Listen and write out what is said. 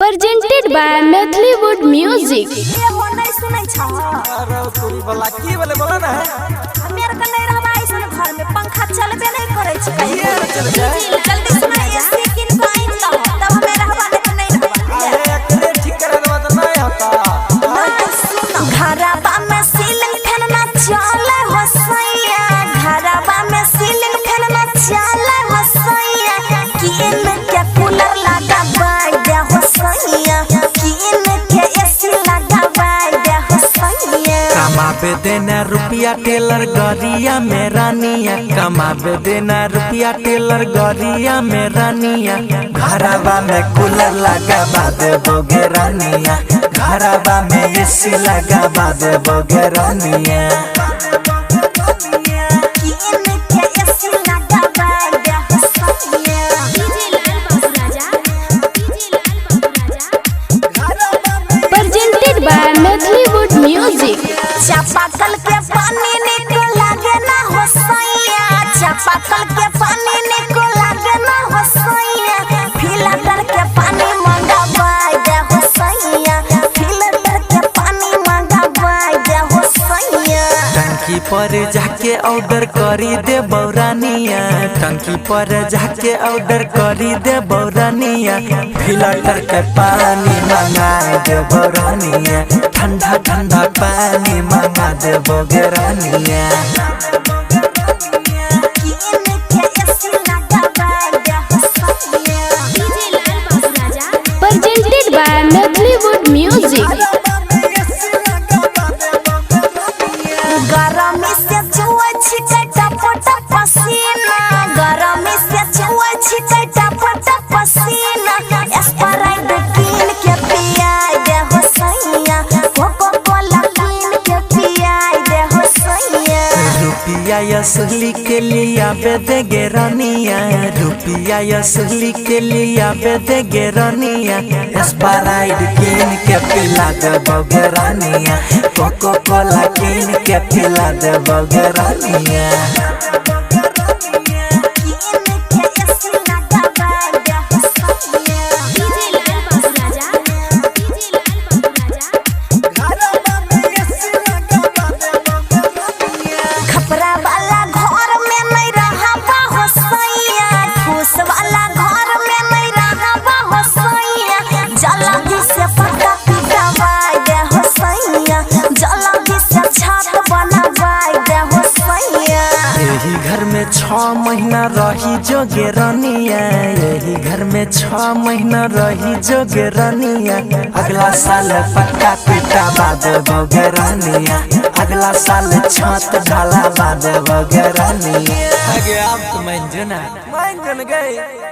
Presented by Maithili Music. एगो नहीं सुनै छ। अरे तोरी वाला की बोले, बोला ना। हमे आर के नहीं रहबा ऐसन घर में, पंखा चलबे नहीं करै छै। ये चल जाए। जल्दी सुना, एसी किन के आइन दह, तब हमे रहबा, नहीं तो नहीं रहबा। अरे अकेले ठीक करे देबा तो नहीं होता। नहीं सुन, घरबा में सीलिंग फैन ना चले हो सैया, घरबा में सीलिंग फैन ना चले हो सैया, किन के कूलर लगाबाई दे हो सैया, किन के एसी लगाबाई दे हो सैया। कमाबे देना रुपया टेलर गरिया में रानिया, कमाबे देना रुपया टेलर गरिया में रानिया, घरवा में कूलर लगाबा देबोगे रानिया, घरवा में एसी लगाबा देबोगे रानिया। किन के एसी लगाबाई दे हो सैया। Presented by Maithili Music. चापाकल के पानी निको लागे ना हो सैया, चापाकल के पानी निको लागे ना हो सैया, फिल्टर के पानी मंगाबाई दे हो सैया, फिल्टर के पानी मंगाबाई दे हो सैया। टंकी पर जाके ऑर्डर करी दे बौरानिया, टंकी पर जाके ऑर्डर करी दे बौरानिया, फिल्टर के पानी मंगा दे बौरानिया, ठंडा ठंडा पानी मंगा दे बौरानिया। किन के एसी लगाबाई दे हो सैया। Presented by Maithili Music. गरमी से चुआ छिके टप टप पसीना, गरमी से चुआ छिके टप टप पसीना, स्प्राइट कीन के पियाई दे हो सैया, कोको कोला कीन के पियाई दे हो सैया। रुपिया असली के लिया बेदे रानिया, रुपिया असली के लिया बेदे रानिया, स्प्राइट कीन के पिला दे रानिया, कोको कोला कीन के पिला दे रानिया। कीन के एसी लगाबाई दे हो सैया। खपरा वाला घर में नहीं रहबा हो सैया, फूस वाला घर में नहीं रहबा हो सैया, जल्दी से पक्का पिटवाई दे हो सैया, जल्दी से छत बनवाई दे हो सैया। यही घर में 6 महीना रही जोगे रानिया, यही घर में 6 महीना रही जोगे रानिया, अगला साल पक्का पिटा बाद बोगे रानिया, अगला साल छत ढाला बाद बोगे रानिया। आगे आप तो मंजना मंजन गए।